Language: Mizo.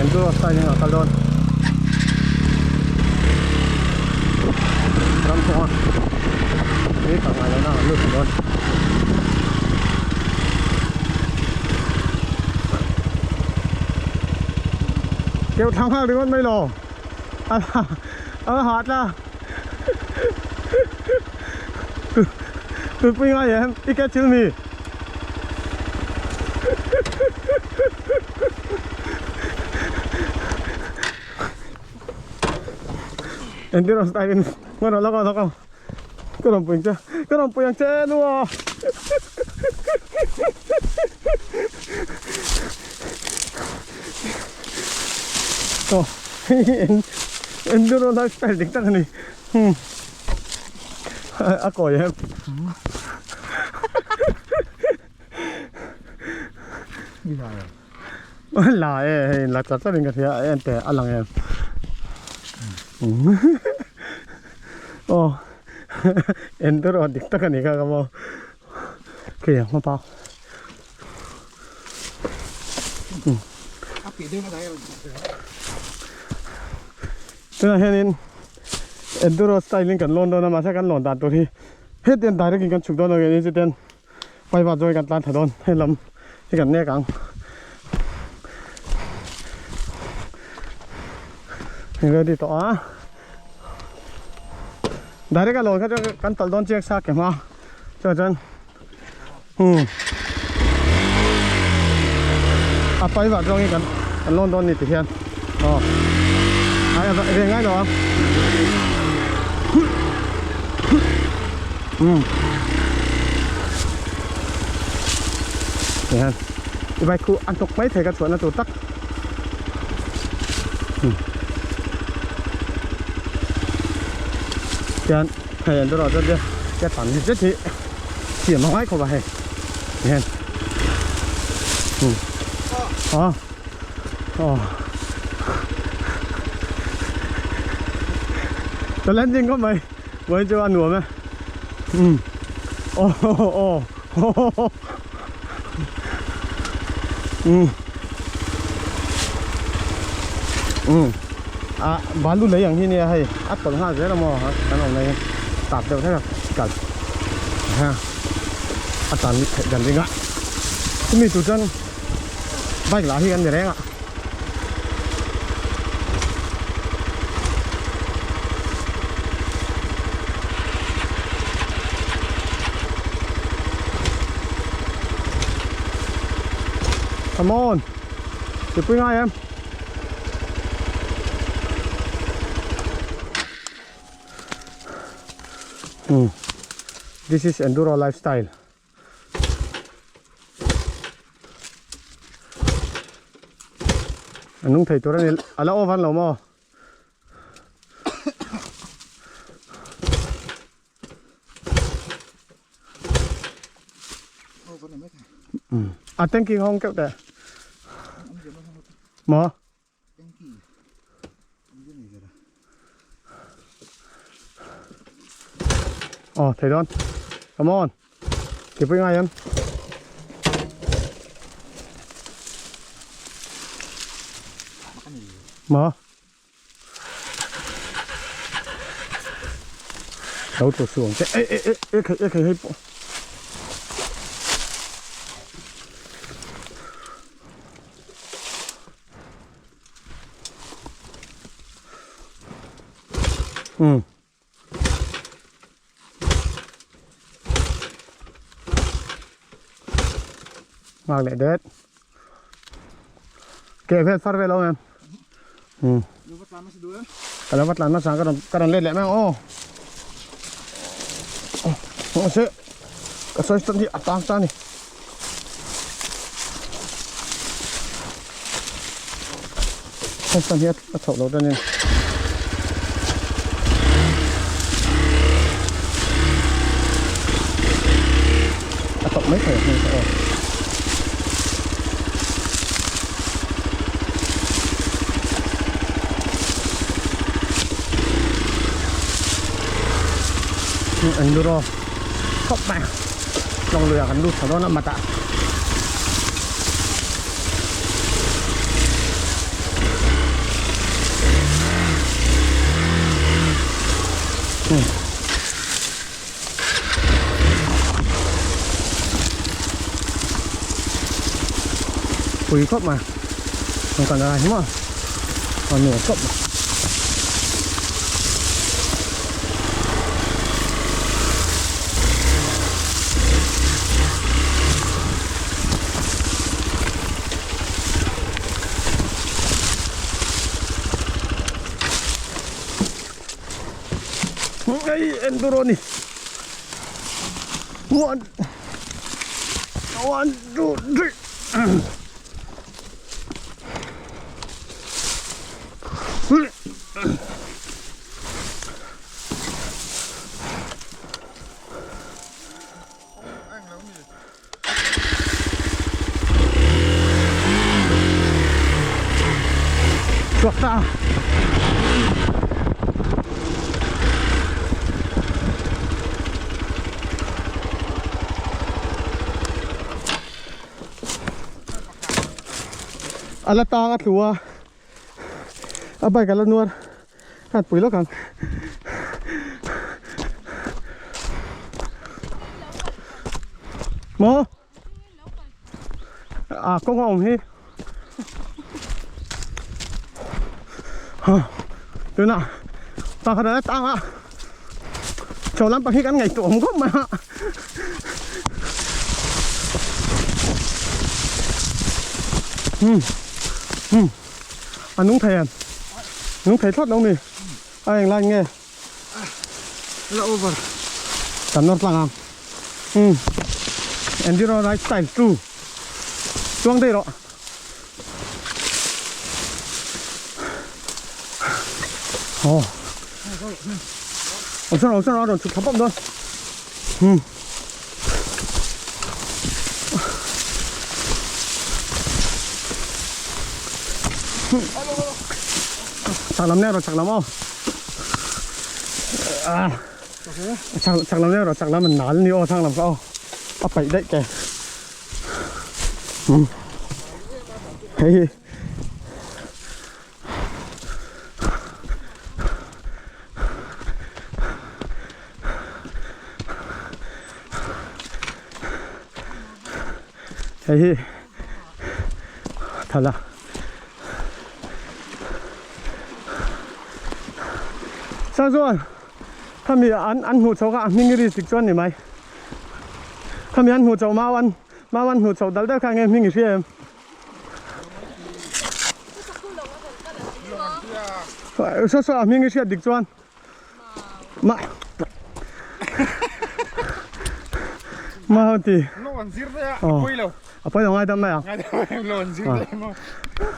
Enduro style in a kal dawn. Ram kawng a tui kal ngai lohna an lut thei dawn. Keuh thla nghal ringawt mai lo. A a hah tla. Tuipui ngai em i ke thil mi. Endurance style in ngon lo lawk lawk ka rawn pui ang che ka rawn pui ang che nu aw aw enduro lifestyle dik tak a ni a kawi em. La e hei la chat chat in ka hria a en teh a lang em aw enduro dik tak a ni kha ka maw khi a hma pak tunah hianin enduro style in kan lawn dawn a mahse kan lawn dan tur hi hetiang direct in kan chhuk dawn lo chutin Paiva zawi kan tlan tha dawn hei lam hi kan nek ang hei ready tawh a direct a lawn kha chuan kan talh dawn chiang sa ke hma chuan chuan um a paiva zawng hi kan kan lawn dawn ni ti hian aw ai a ve ngai lo ang um hian i bike khu an thawk mai thei ka chhuahna tur tak hian hei an erawh chuan te tam hi zet hi siam a ngai khawp a hei hian um aw ka landing khawp mai vawiin chu a nuam e umm aw aw umm umm a balu lei ang hi nia hei a tawlh nghal zel a maw kan awm lai hi tap deuh hlek a kal ha a tan theih dan ringah chumi tur chuan bike lah hi kan ni reng a. Come on. Chụp ngay em. Ừ. This is enduro lifestyle. A nung thei tur a ni a la over lo maw a tanky hawng keuh teh maw. Ờ, thầy đón. Come on. Kịp với ngay em. Mở. Đâu tụt xuống. Ê, ê, ê, ê, ê, ê, ê, ê. Ừ. Ngon leh det. Ke vel far vel awm em? Ừ. Ka lo va tlan hmasa ka rawn ka rawn let leh mai ang aw. Mahse ka sawi tan hi a tang ta a ni. Hei hi a chhoh loh dawn in. A tawp mai thei hmel aw. Enduro khawp mai a lawng lui ah kan lut chho dawn a mat ah. Pui khawp mai ang kan a hi maw a nuam khawp mai. Ei enduro ni one one two three Chhuak ta A la tang a tlu a a bike a la nuar khan pui lawk ang. Maw a kawng a awm hi tunah pakhat a la tang a chho lampang hi kan ngaihtuah awm khawp mai a. A nung thei em? Nung thei thlawt lo mi? A eng lai nge? La over. Kan nawr tlang ang. Um. Enduro ride style 2. Chuang daih rawh. Oh. Awm sawn awm sawn a rawn chhuk thla pawp dawn. Um. Chak lam nge rawh chak lam aw. Ah. Chak chak lam nge rawh chak lam an nal ni aw thang lam kha aw. A paih daih ke. Um. Hei hi. Hei hi thala Sang chuan khami an an hmuh chho kha a hming i ri tik chuan ni mai khami an hmuh chho mau an mau an hmuh chho dal dal kha nge hming i hria em Saw saw a hming i hriat dik chuan Ma Ma ti Lo an zir daih a, a pawi lo. A pawi lo ngai dam mai ang. Ngai dam mai ang, lo an zir daih maw.